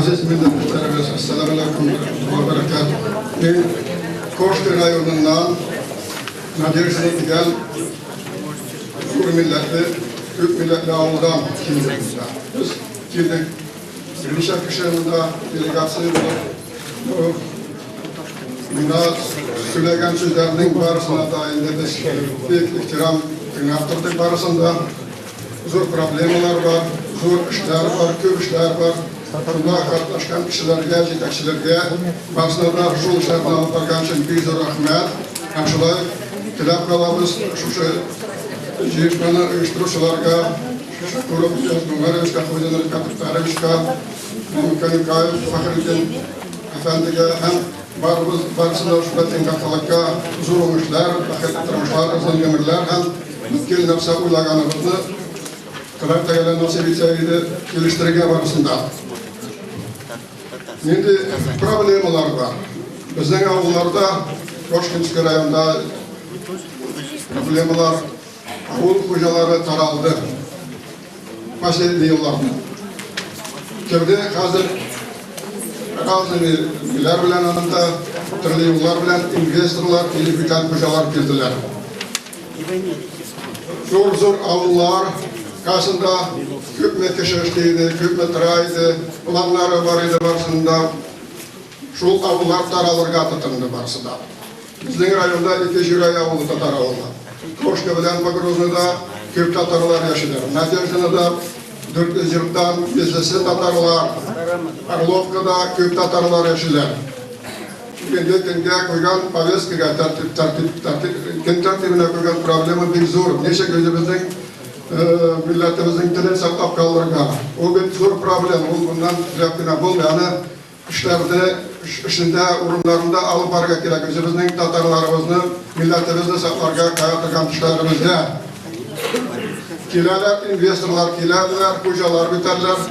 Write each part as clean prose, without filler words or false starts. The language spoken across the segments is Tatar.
Газиз милләттәшләребез, әссәламу алейкум вә бәрәкәтүһ. Мин Кошки районыннан Надежда дигән зур милләтле, күп милләтле авылдан килдек монда. Без килдек берничә кеше монда делегация булып. Монда сөйләгән сүзләрнең барысына да инде без бик ихтирам тыңлап тордык барысын да. Зур проблемалар бар, зур эшләр бар, күп эшләр бар. Шунда катнашкан кешеләргә, җитәкчеләргә, барысына да шул эшләрне алып барган өчен бик зур рәхмәт. Һәм шулай теләп калабыз шушы җыелышманы оештыручыларга, Шакуров Гумаровичка, Хуҗин Рифкать Мөхтәровичка, Канюкаев Фәхретдин әфәндегә һәм барыбыз барысына шунда тиң халыкка зур уңышлар, бәхетле тормышлар, озын гомерләр һәм бөтен нәрсә уйлаганыбызны Ходай Тәгалә насыйп итсә иде килештерергә барысын да. Нинди проблемалар бар? Безнең авылларда, Кошкинский районында проблемалар, авыл хуҗалары таралды. Последний елларда. Керде хәзер разными ниләр белән анда, төрле юллар белән инвесторлар или бүтән хуҗалар килделәр. Зур-зур авыллар касында күпме кеше эшли иде, күпме тора иде, планнары бар иде барысында. Шул авыллар таралырга тотынды барысы да. Безнең районда ике Җирай авылы татар авылы. Кошка белән Погрозныйда күп татарлар яшиләр. Надеждинода 400 йорттан йөзесе татарлар. Орловкада күп татарлар яшиләр. Бүгенге көнгә куйган повесткага тәртип, тәртип, тәртип, көн тәртибенә куйган проблема бик зур. Ничек үзебезнең милләтебезнең телен саклап калырга? Ул бит зур проблема, ул моннан төзәп кенә булмый. Аны эшләрне эшендә, урыннарында алып барырга кирәк. Үзебезнең татарларыбызны, милләтебезне сакларга кая торган эшләребездә. Киләләр инвесторлар, киләләр, хуҗалар битәрләр.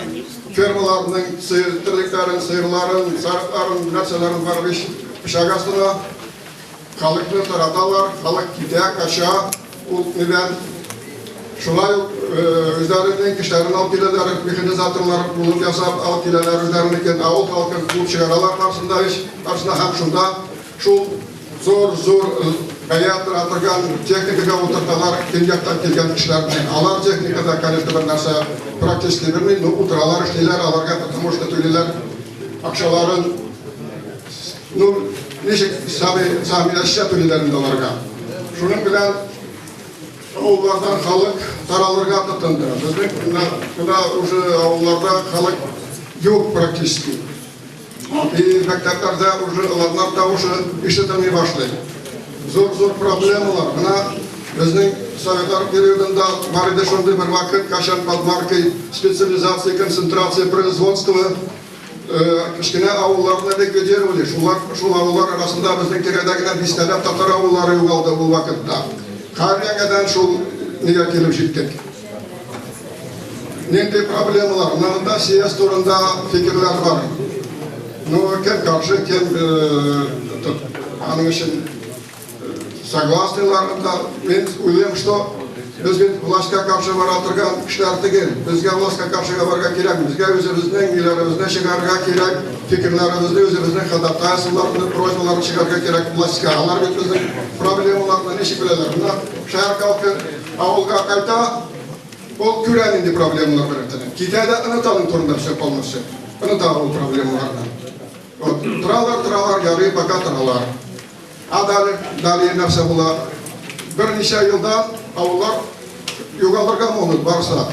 Фермаларның сыер терлекләрен, сыерларын, сарыкларын, нәрсәләрен барып ич пычак астына. Халыкны тараталар, халык китә, кача ул нидән. Шулай ук үзләренең кешеләрен алып киләләр, механизаторлар булып ясап алып киләләр үзләренекен, авыл халкын куып чыгаралар барысында ич, барысына һәм шунда шул зур-зур бәя тора торган техникага утырталар көньяктан килгән кешеләрне. Алар техникада, конечно, бер нәрсә практически белми, но утыралар, эшлиләр, аларга потому что түлиләр акчаларын. Ну, ничек сами, сами әшчә түлиләр инде аларга. Шуның белән авыллардан халык таралырга тотынды. Безнең менә уже авылларда халык юк практически. И мәктәпләрдә уже аларның тавышы ишетелми башлый. Зур-зур проблемалар. Менә безнең советлар периодында бар иде шундый бер вакыт, качан под маркой специализация, концентрация производства кечкенә авылларны ликвидировали. Шулар, шул авыллар арасында безнең тирәдә генә дистәләп татар авыллары югалды ул вакытта. Хәзер яңадан шул нигә килеп җиттек. Нинди проблемалар? Менә монда съезд турында фикерләр бар. Ну, кем каршы, кем аның өчен согласныйлар да. Мин уйлыйм, что без бит властька каршы бара торган кешеләр түгел. Безгә властька каршы барырга кирәк. Безгә үзебезнең ниләребезне чыгарырга кирәк, фикерләребезне, үзебезнең ходатайстволарны, просьбаларны чыгарырга кирәк властька. Алар бит безнең проблемаларны ничек беләләр? Менә шәһәр халкы авылга кайта, ул күрә нинди проблемалар бар икәнен. Китә дә оныта аның турында все полностью. Оныта ул проблемаларны. Вот, торалар, торалар, ярый, пока торалар. А далее, далее нәрсә була? Берничә елдан авыллар югалырга могут барса.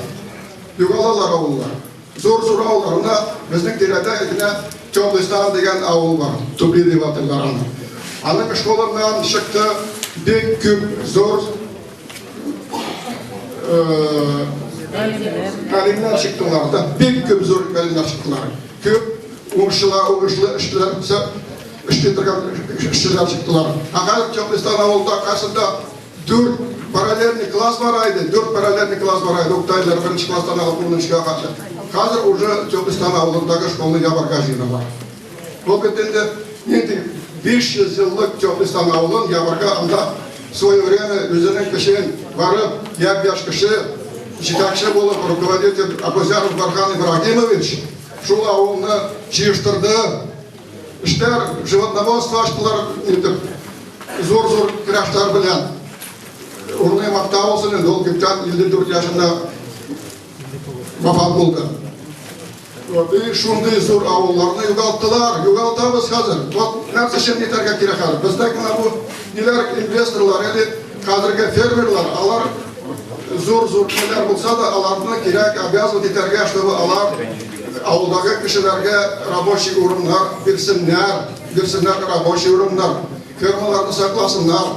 Югалалар авыллар. Зур-зур авыллар. Менә безнең тирәдә генә Теплый Стан дигән авыл бар. Тупи дип атыйлар аны. Аның школыннан чыкты бик күп зур галимнәр чыктылар да, бик күп зур галимнәр чыктылар. Күп уңышлы, уңышлы эшләр, эшли торган эшчеләр чыктылар. Ә хәзер Теплый Стан авылында кайсында дүрт параллельный класс бар иде, дүрт параллельный класс бар иде, укытайлар беренче класстан алып унынчыга хәтле. Хәзер уже Теплый Стан авылындагы школны ябарга җыеналар. Бу бит инде нинди 500 еллык Теплый Стан авылын ябарга, анда в свое время үзенең көчен барып, япь-яшь кеше, җитәкче булып, руководитель Абузяров Бархан Ибрагимович, шул авылны җыештырды. Эшләр, животноводство ачтылар, итеп, зур-зур көрәшләр белән. Урыны мактау булсын инде, ул күптән 54 яшендә вафат булды. Вот, и шундый зур авылларны югалттылар, югалтабыз хәзер. Вот нәрсә өчен итәргә кирәк хәзер? Бездә генә бу ниләр инвесторлар или хәзерге фермерлар, алар зур-зур ниләр булса да, аларны кирәк обязывать итәргә, чтобы алар авылдагы кешеләргә рабочий урыннар бирсеннәр, бирсеннәр рабочий урыннар, фермаларны сакласыннар.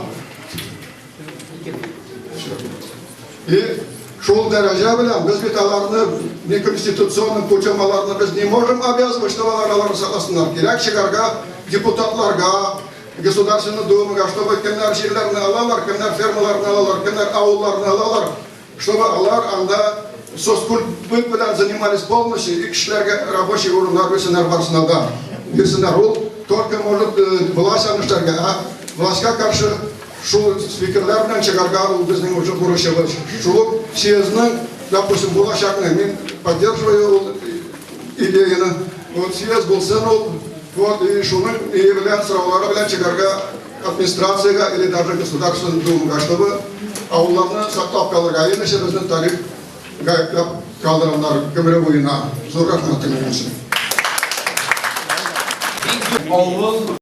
И шул дәрәҗә белән без бит аларны неконституционным путем аларны без не можем обязывать, чтобы алар аларны сакласыннар. Кирәк чыгарга депутатларга, Государственный Думага, чтобы кемнәр җирләрне алалар, кемнәр фермаларны алалар, кемнәр авылларны алалар, чтобы алар анда соцкульт белән занимались полностью и кешеләргә рабочий урыннар бирсеннәр барысына да. Бирсеннәр. Ул только может власть аны эшләргә, а властька каршы шул фикерләр белән чыгарга ул безнең уже бурычыбыз. Шул ук съездның, допустим, булачакны мин поддерживаю ул идеяны. Вот съезд булсын ул, вот и шуның ние белән сораулары белән чыгарга администрациягә или даже Государственный Думага, чтобы авылларны саклап калырга. Янәшә безнең тарих гаепләп калдырганнар гомере буена. Зур рәхмәт. Авыл.